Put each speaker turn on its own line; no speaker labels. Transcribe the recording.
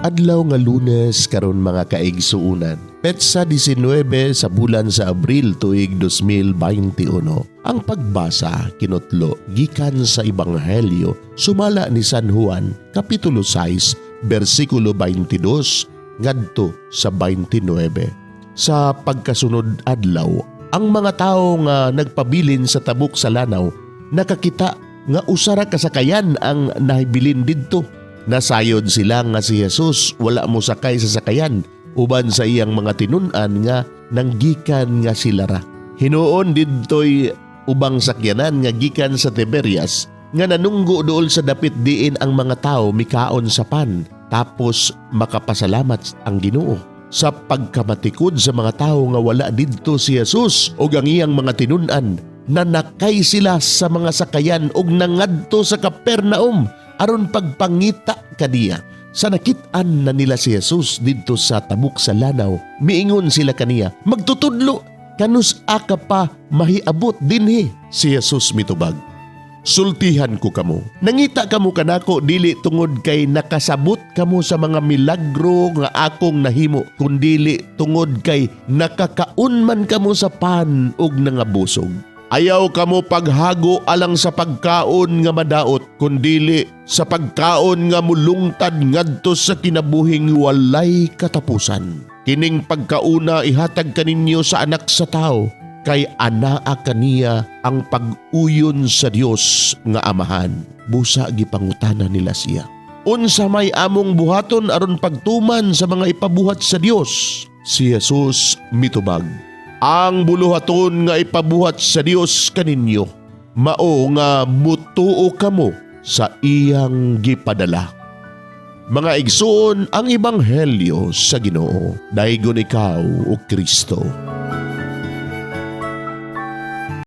Adlaw nga Lunes karon, mga kaigsuunan. Petsa 19 sa bulan sa Abril, tuig 2021. Ang pagbasa kinutlo gikan sa Ebanghelyo sumala ni San Juan, kapitulo 6, bersikulo 22 ngadto sa 29. Sa pagkasunod adlaw, ang mga tawo nga nagpabilin sa tabok sa lanaw nakakita nga usa ra ka sakayan ang nahibilin didto. Nasayod sila nga si Jesus wala mo sakay sa sakayan uban sa iyang mga tinun-an nga nanggikan nga sila ra. Hinuon didtoy ubang sakyanan nga gikan sa Tiberias nga nanunggo dool sa dapit diin ang mga tao mikaon sa pan tapos makapasalamat ang Ginoo. Sa pagkamatikod sa mga tao nga wala didto si Jesus ug ang iyang mga tinun-an, nanakay sila sa mga sakayan ug nangadto sa Capernaum aron pagpangita kaniya. Sa nakit-an na nila si Jesus didto sa tabok sa lanaw, miingon sila kaniya, "Magtutudlo, kanus-a ka pa mahiabot dinhi?" Si Jesus mitubag, "Sultihan ko kamo. Nangita kamo kanako dili tungod kay nakasabot kamo sa mga milagro nga akong nahimo, kundili tungod kay nakakaon man kamo sa pan ug nangabusog. Ayaw kamo paghago alang sa pagkaon nga madaot, kundili sa pagkaon nga mulungtad ngadto sa kinabuhing walay katapusan. Kining pagkauna ihatag kaninyo sa Anak sa Tao, kay anaa kaniya ang pag-uyon sa Dios nga Amahan." Busa gipangutana nila siya, "Unsa may among buhaton aron pagtuman sa mga ipabuhat sa Dios?" Si Jesus mitubag, "Ang buluhaton nga ipabuhat sa Dios kaninyo mao nga mutuo kamo sa iyang gipadala." Mga igsoon, ang ebanghelyo sa Ginoo. Daygon ikaw, o Kristo.